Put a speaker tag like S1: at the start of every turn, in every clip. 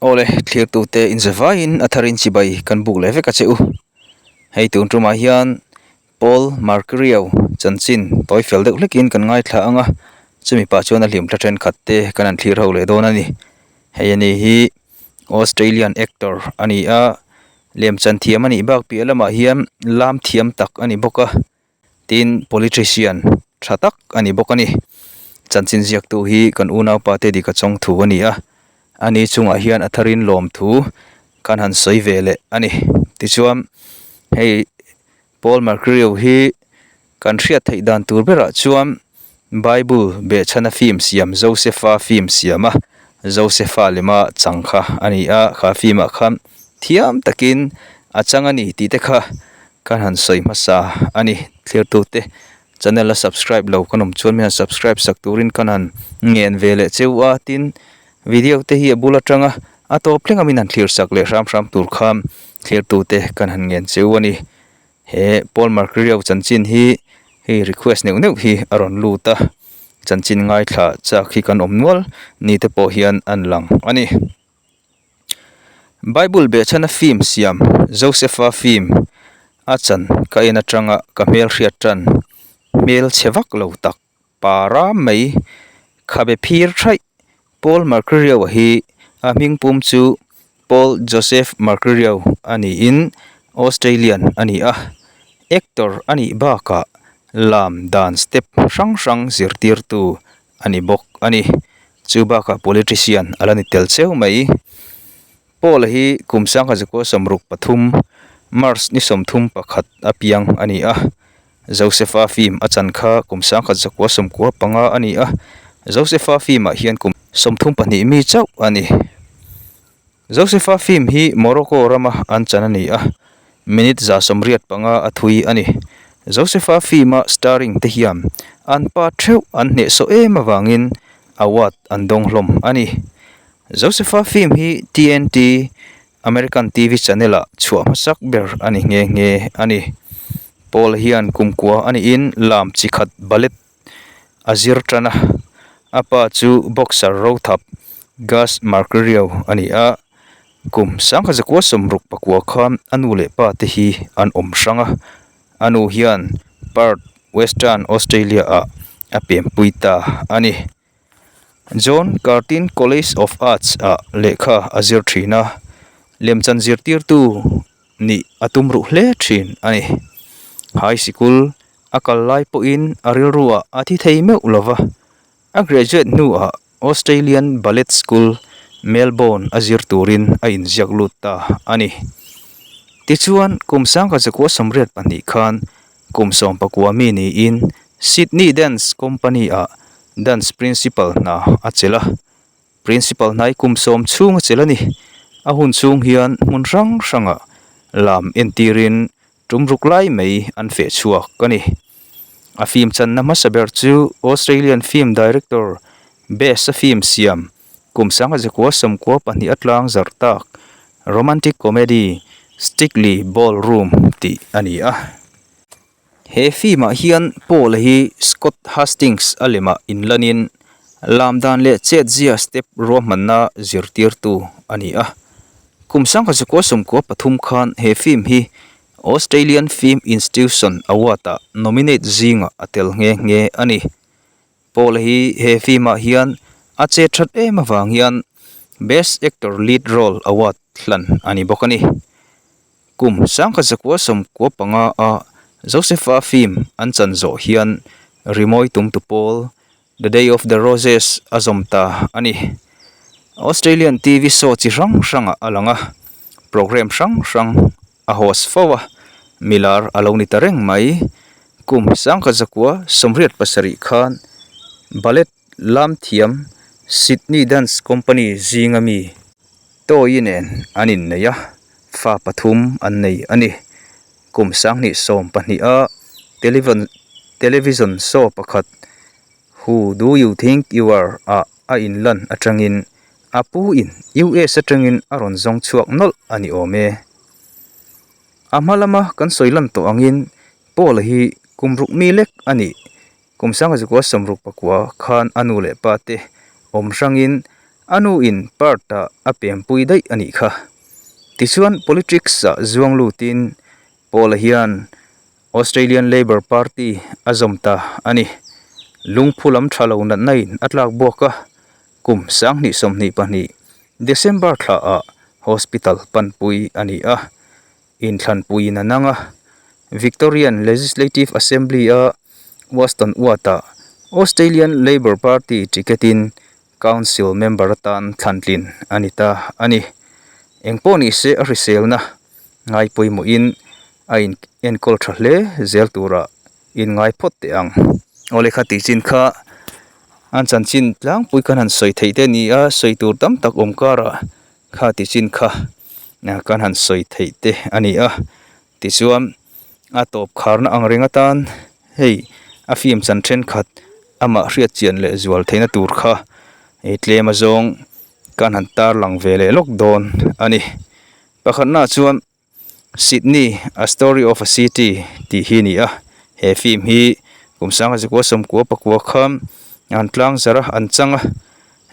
S1: Awle, thlirtute inzavaiin a tharin chibai kan buk leh vek a che u. Hei tun tumah hian Paul Mercurio chanchin tawi fel deuh hlekin kan ngaithla ang a, chumi pah chuan a hlimthla thenkhat te kan han thlir ho leh dawn a ni. Hei ani hi Australian actor a ni a, lemchan thiam a nih bak piah lamah hian lam thiam tak a ni bawk a. Tin, politician tha tak a ni bawk a ni. Chanchin ziaktu hi kan unaupa te dika chawng thu a ni a, ani chungah hian a tharin lawmthu kan han sawi ve leh a ni. Tichuan, hei Paul Mercurio hi kan hriat theih dan tur berah chuan Bible behchhana film siam Josepha film siama Josepha lema chang kha a ni a, kha film ah khan thiam takin a chang a ni tih te kha Kan han sawi hmasa a ni. Thlirtute channel a subscribe lo kan awm chuan min han subscribe sak turin kan han ngen ve leh cheu a, tin video te hi a bul atanga a tawp thleng a min han thlir sak leh hram hram tur khan thlirtute kan han ngen cheu a ni. He Paul Mercurio chanchin hi hei request neuh neuh hi a rawn lut a, chanchin ngaithla chak hi kan awm nual ni te pawh hian an lang a ni. Bible behchhana film siam Josepha film a chan ka en atanga ka hmelhriat tan hmel chhe vak lo tak para mai khabe phir thaih Paul Mercurio hi a hming pum chu Paul Joseph Mercurio a niin Australian a ni a, actor a nih bakah lam dan step hrang hrang zirtirtu a ni bawk a ni. Chu bakah politician a la ni tel cheu mai. Paul-a hi kum sangha zakua sawmruk pathum March ni sawmthum pakhat a piang a ni a. Josepha film a chan kha kum sangkhat zakua sawmkua panga a ni a. Josepha film ah hian kum 32 mi chauh a ni. Josepha film hi Morocco rama an chan a ni a, minute 85 a thui a ni. Josepha film-a starring te hian an pa theuh an hnehsawh em avangin award an dawng hlawm a ni. Josepha film hi TNT American TV channel-ah chhuah hmasak ber a ni nghe nghe a ni. Paul hian kumkua a niin lam chi khat ballet a zir tan a, a pa chu boxer rothap Gus Mercurio a ni a, kum 1969 khan a nu leh pa te hi an awm hrang a, a nu hian Perth, Western Australia ah a pempui ta a ni. John Curtin College of Arts ah lehkha a zir thin a, lemchan zirtirtu nih a tum ruh hle thin a ni. High sikul A kal lai pawhin a rilruah a thi thei meuh lo va, a graduate hnuah Australian Ballet School, Melbourne a zir turin a inziak lut ta a ni. Tichuan, kum 1982 khan kum 19 mi niin Sydney Dance Company-ah dance principal hna a chelh a. Principal hnai kum sawm chhung a chelh a ni. A hun chhung hian hmun hrang hrangah lam entirin Tum ruk lai mai an feh chhuak a ni. A film channa hmasa ber chu Australian film director Best-a film siam kum 1992 a tlang zarh tak romantic comedy Strictly Ballroom tih a ni a. He film-ah hian Paul-a hi Scott Hastings a lemah inlanin lam dan leh chetzia step ruahmanna zirtirtu a ni a. Kum 1993 khan he film hi Australian Film Institution Award-ah nominate zingah a tel nghe nghe a ni. Paul hi he film-ah hian a che that em avang hian Best Actor Lead Role Award hlan a ni bawk a ni. Kum 1995 a Josepha film an chan zawh hian rimawi tumtu pawl The Day of the Roses a zawm ta a ni. Australian TV show chi hrang hrangah a lang a, programme hrang hrang a host fo a, milar a lo ni ta reng mai. Kum 1987 khan ballet lam thiam Sydney Dance Company zinga mi Toyi nen an innei a, fa pathum an nei a ni. Kum 2012 a television show pakhat Who Do You Think You Are ah a inlan atangin a pu in US atangin a rawn zawng chhuak nawlh a ni awm e. A hma lama kan sawi lan tawh angin Paul hi kum ruk mi lek a nih. Kum 1969 khan a nu leh pa te awm hrangin. A nu in Perth-ah a pempui daih a nih kha. Tichuan politics-ah zuang lutin Paul-a hian Australian Labor Party a zawm ta a ni. Lungphu lam tha lo natna in a tlak buak a, kum 2022 December thlaah hospital panpui a ni a, inthlanpuiin a nang a. Victorian Legislative Assembly-a Weston Ward-ah Australian Labor Party ticket-in Council member atan thlantlin a ni ta a ni. Engpawh ni se a hriselna ngai pawimawhin a in enkawl tha hle zel turah in ngai phawt teh ang. Aw lehkha tih chin kha an chanchin tlangpui khan han sawi theih te a ni a, sawi tur tam tak awm karah kha tih chin kha kan han sawi theih te a ni a. Tichuan a tawp kharna ang reng atan hei a film chan thenkhat amah hriat chian leh zual theihna tur kha tlem azawng kan han tarlang ve leh lawk dawn a ni. Pakhatnaah chuan Sydney, A Story of a City tih hi a ni a, he film hi kum sangha zakua sawmkua pakua khan an tlang zar a, an chang a,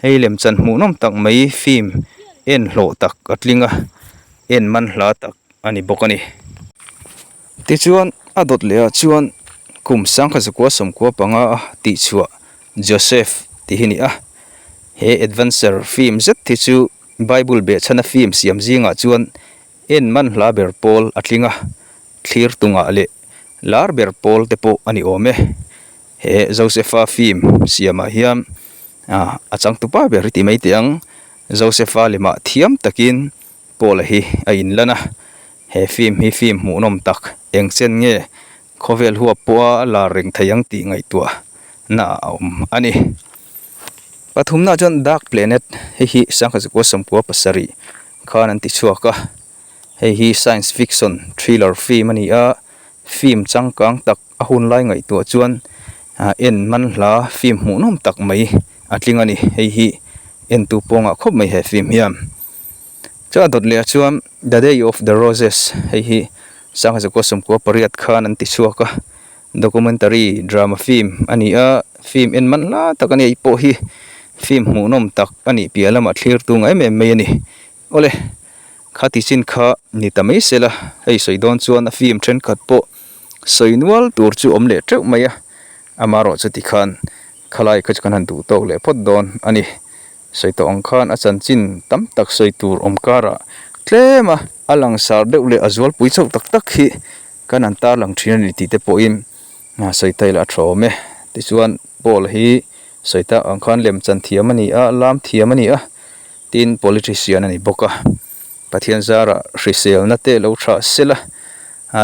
S1: hei lemchan hmuhnawm tak mai film en hlawh tak a tling a, en man hla tak a ni bawk a ni. Tichuan a dawt leh ah chuan kum sangha zakua sawmkua panga a tihchhuah Joseph tih hi a ni a, he adventure film zet hi chu Bible behchhana film siam zingah chuan en man hla ber pawl a tling a, thlir tungah leh lar ber pawl te pawh a ni awm e. He Josepha film siamah hian a changtupa ber hi ti mai teh ang, Josepha lemah thiam takin Paula hi a inlan a, he film hi film hmuhnawm tak eng chen nge Khawvel huap pawha a lar reng thei ang tih ngaihtuah na a awm a ni. Pathumna chuan Dark Planet hei hi sangha zakua sawmkua pasarih khan an ti chhuak a, hei hi science fiction thriller film a ni a, film changkang tak a hun lai ngaihtuah chuan en man hla film hmuhnawm tak mai a tling a ni. Hei hi entu pawngah khawp mai he film hian. Chuan a dawt leh ah chuan The Day of the Roses hei hi sangha zakua sawmkua pariat khan an ti chhuak a, documentary drama film a ni a, film en man hla tak a ni a, hei pawh hi film hmuhnawm tak a nih piah lamah thlir tung em em mai a ni. Awle, kha ti chin kha ni ta mai se la, hei sawi dawn chuan a film thenkhat pawh sawi nual tur chu awm leh teuh mai a, amaherawh chuti khan khalai kha chu kan han duh tawk leh phawt dawn a ni. Sawi tawh ang khan a chanchin tam tak sawi tur awm karah tlem a, a langsar deuh leh a zualpui chauh tak tak hi kan han tarlang thin a ni tih te pawhin sawi ta ila a tha awm e. Tichuan Paul hi sawi tak ang khan lemchan thiam a ni a, lam thiam a ni a, tin politician a ni bawk a. Pathian zarah hriselna te lo tha sela,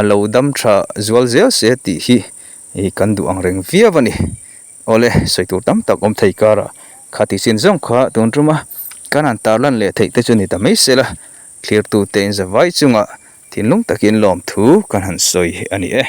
S1: lo dam tha zual zel se tih hi kan duh ang reng viau a ni. Awle, sawi tur tam tak awm thei karah kha ti chin zawng kha tun tuma kan han tarlan leh theih te chu ni ta mai sela, thlirtute in zavai chungah thinlung takin lawmthu kan han sawi a ni e.